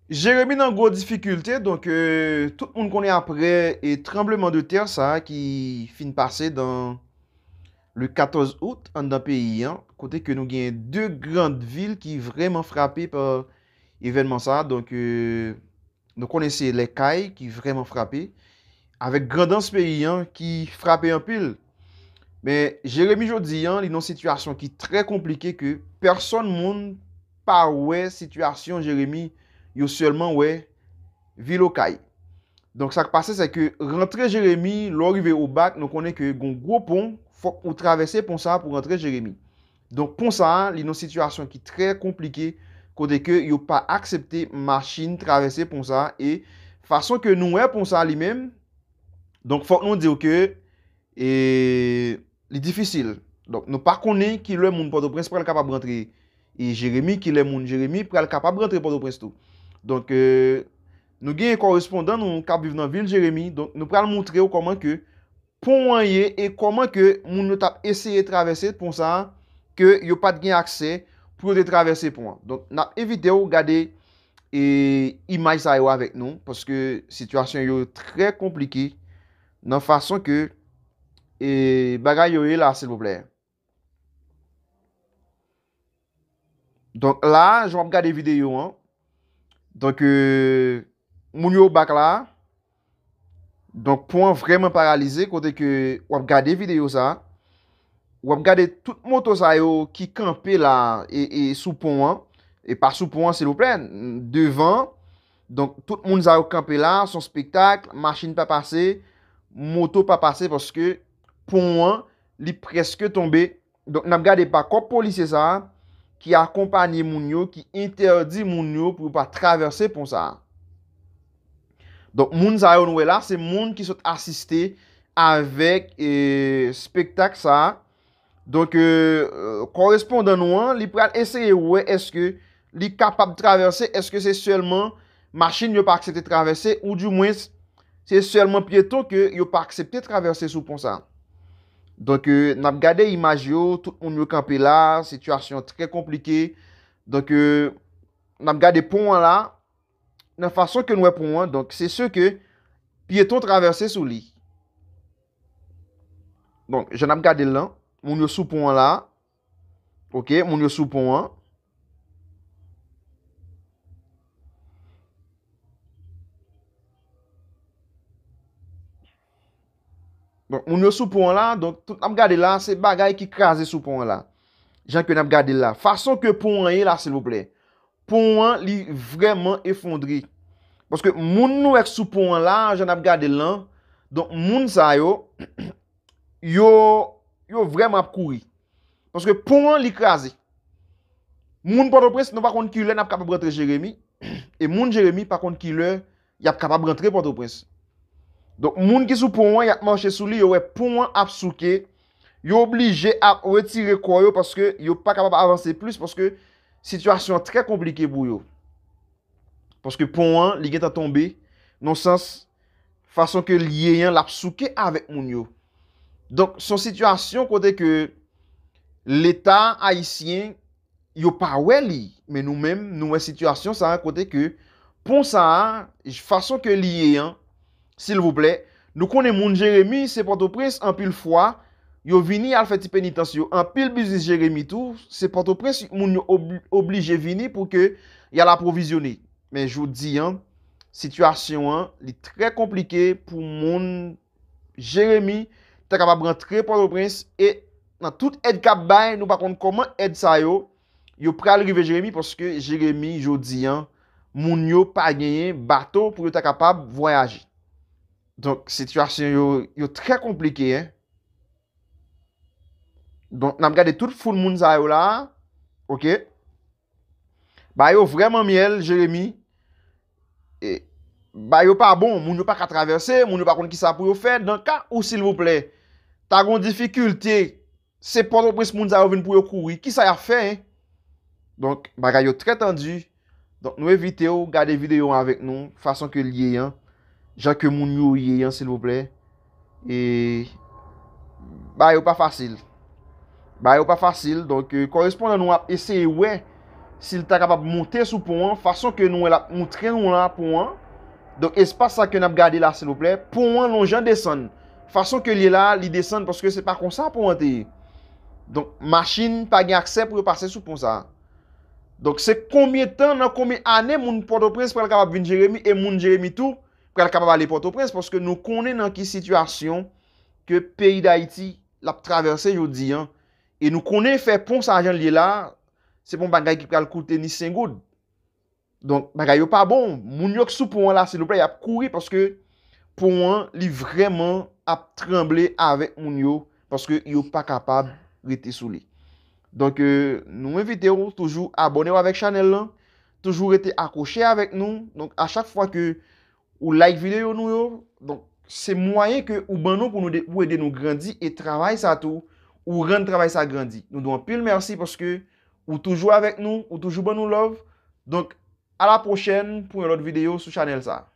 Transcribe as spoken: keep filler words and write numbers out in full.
Jeremi nan gwo difikilte, donk, euh, tout moun konnen apre e tranbleman de tè sa a ki fin pase dan le katòz out anndan peyi an, kote ke nou gen de grand vil ki vrèman frape pa evènman sa a. Donk, euh, nou konnen se Lèkay ki vrèman frape, avèk Grandans peyi an ki frape anpil. Men Jeremi jodi an, li nan sitiyasyon ki trè konplike ke pèsòn moun pa wè sitiyasyon Jeremi yo sèlman wè vil Okay. Donk, sa k pase, se ke rantre Jeremi, lè w rive Obak, nou konnen ke gon gwo pon, fòk ou travèse pon sa a pou rantre Jeremi. Donk, pon sa a, li nan sitiyasyon ki trè konplike, kote ke yo pa aksepte machin travèse pon sa a, e fason ke nou wè pon sa a li menm, donk, fòk nou di w ke e li difisil. Donk, nou pa konnen kilè moun Pòtoprens pral kapab rantre e Jeremi, kilè moun Jeremi pral kapab rantre Pòtoprens tou. Donk, euh, nou gen korespondan nou k ap viv nan vil Jeremi. Donk, nou pral montre w kòman ke pon an ye e kòman ke moun yo t ap eseye travèse pon sa a, ke yo pa t gen aksè pou yo te travèse pon an. Donk, n ap envite w gade e imaj sa yo avèk nou, paske sitiyasyon yo trè konplike nan fason ke e bagay yo ye la, silvouplè. Donk la, jan w ap gade videyo an, donk, euh, moun yo Obak la, donk pon an vrèman paralize, kote ke w ap gade videyo sa, w ap gade tout moto sa yo ki kanpe la e, e sou pon an, e pa sou pon an, silvouplè, devan. Donk, tout moun sa yo kanpe la, se yon spektak, machin pa pase, moto pa pase, paske pon an, li prèske tonbe. Donk, n ap gade pa kòp polisye sa a ki akonpanye moun yo, ki entèdi moun yo pou yo pa travèse pon sa a. Donk, moun sa yo nou wè la, se moun ki sot asiste avèk, e, spektak sa a. Donk, e, e, korespondan nou an, li pral eseye wè èske li kapab travèse, èske se sèlman machin yo pa aksepte travèse, oudimwens, se sèlman pyeton ke yo pa aksepte travèse sou pon sa. Donk, e, n ap gade imaj yo, tout moun yo kanpe la, sitiyasyon trè konplike. Donk, e, n ap gade pon an la, nan fason ke n wè pon an, donk, se si ke pyeton travèse sou li. Donk, jan n ap gade l lan, moun yo sou pon an la. Ok, moun yo sou pon an. Donk, moun yo sou pon an la, donk, tout n ap gade la, se bagay ki kraze sou pon an la. Jan ke n ap gade l la. Fason ke pon an ye la, silvouplè. Pon an, li vrèman efondre. Paske moun nou wè k sou pon an la, jan n ap gade l lan, donk, moun sa yo, yo, yo vrèman ap kouri. Paske pon an, li kraze. Moun Pòtoprens, nou pa konn kilè n ap kapab rantre Jeremi. E moun Jeremi pa konn kilè y ap kapab rantre Pòtoprens. Donk, moun ki sou pon an, y ap mache sou li, yo wè pon an ap souke. Yo oblije ap retire kò yo paske yo pa kapab avanse plis paske sitiyasyon an trè konplike pou yo. Paske pon an, li gentan tonbe, nan sans, fason ke l ye an, l ap souke avèk moun yo. Donk, se yon sitiyasyon kote ke Leta ayisyen, yo pa wè li, men nou menm, nou wè sitiyasyon sa a, kote ke pon sa a, fason ke li ye an, silvouplè, nou konnen moun Jeremi, se Pòtoprens, anpil fwa, yo vini al fè ti penitans yo. Anpil biznis Jeremi tou, se Pòtoprens moun yo ob-, oblije vini pou ke y al apwovizyone. Men jodi an, sitiyasyon an, li trè konplike pou moun Jeremi ta kapab rantre Pòtoprens e nan tout èd k ap bay, nou pa konn kòman èd sa yo, yo pral rive Jeremi, paske Jeremi, jodi an, moun yo pa genyen bato pou yo ta kapab vwayaje. Donk, sitiyasyon yo, yo trè konplike, en. Donk, n ap gade tout foul moun sa yo la, ok? Ba yo vrèman myèl, Jeremi. E, ba yo pa bon, moun yo pa ka travèse, moun yo pa konn kisa pou yo fè. Nan ka ou, silvouplè, ta gon difikilte, se Pòtoprens moun sa yo vin pou yo kouri. Kisa y ap fè, en? Donk, bagay yo trè tandi. Donk, nou envite w gade videyo an avèk nou, fason ke l ye an, jan ke moun yo ye an, silvouplè. E, bagay yo pa fasil. Bagay yo pa fasil. Donk, e, korespondan nou ap eseye wè si l ta kapab monte sou pon an, fason ke nou wè l ap moutre nou la pon an. Donk, espas sa ke n ap gade la, silvouplè, pon an lonjan desann. Fason ke l ye la, li desann paske se pa konsa pon an te ye. Donk, machin pa gen aksè pou yo pase sou pon sa a. Donk, se konbyen tan, nan konbyen ane moun Pòtoprens pral kapab vin Jeremi e moun Jeremi tou pral kapab ale Pòtoprens, paske nou konnen nan ki sitiyasyon ke peyi Dayiti l ap travèse jodi an. E nou konnen fè pon sa jan l ye la, se pa yon bagay ki pral koute ni sen goud. Donk, bagay yo pa bon. Moun yo k sou pon an la, silvouplè, y ap kouri paske pon an, li vrèman ap tranble avèk moun yo, paske yo pa kapab rete sou li. Donk, euh, nou envite w toujou abòne w avèk chanèl lan, toujou rete akwoche avèk nou. Donk, a chak fwa ke ou like videyo nou yo, donk, se mwayen ke ou ban nou pou nou de, pou ede nou grandi e travay sa tou, ou rann travay sa grandi. Nou di w anpil mèsi paske ou toujou avèk nou, ou toujou ban nou love. Donk, a la pwochèn pou yon lòt videyo sou chanèl sa.